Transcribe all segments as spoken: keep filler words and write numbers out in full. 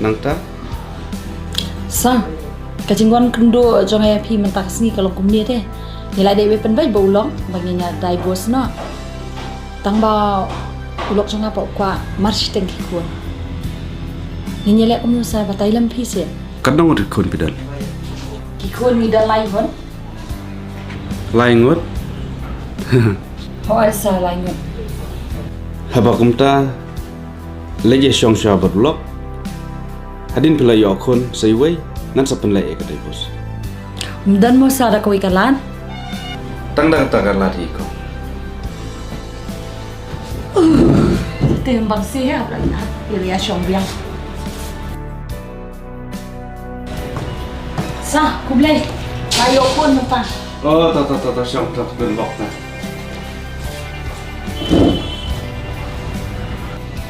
Nangta? Sa, ka jingwan kynduh jong nga ïa phi mynta ka sngi ka long kumne te. Ngi la dei ban pynbeit ba u lok ba ngin ïa divorce noh. Tang ba u lok jong nga pat u kwah marshiteng ki khun. Ngin ïa leh kumno sa, batai lem phi seh. Katno ngut ki khun phi don? Ki khun ngi don lai ngut. Lai ngut? Hooid sa, lai ngut. Haba kumta, leit ïashong shuwa bad u lok. Hadien phi la ïoh khun sa iwei, ngan sa pynleit ïa ka divorce. Ym don mo sa da kawei ka lad? Tang da kata ka lad hi ko. Te ym bang seh ha, phi la ïashong biang. Sa, khublei. La ïoh khun mynta. Oh, ta, ta, ta, ta, shong, ta, pynlok, ta.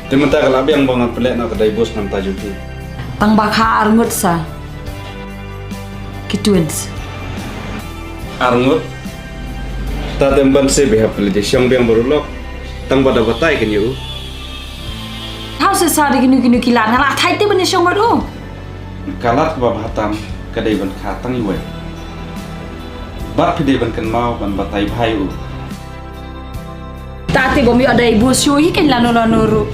Te mynta ka la biang ba ngan pynleit noh ka divorce namar jong phi. Tang ba kha ar ngut sa. Ki twins. Ar ngut. Ta te ym ban seh bha phi la dei shong biang bad u lok. Tang ba da batai kan ïa u. Hau sa sa da kino kino ki lad, nga la thait te ban ïashong bad u. Ka lad kaba bha tam ka dei ban kha tang iwei. Bad phi dei ban kynmaw ban batai bha ïa u. Ta te bym ïoh divorce shuh hi kein lano lano ruh.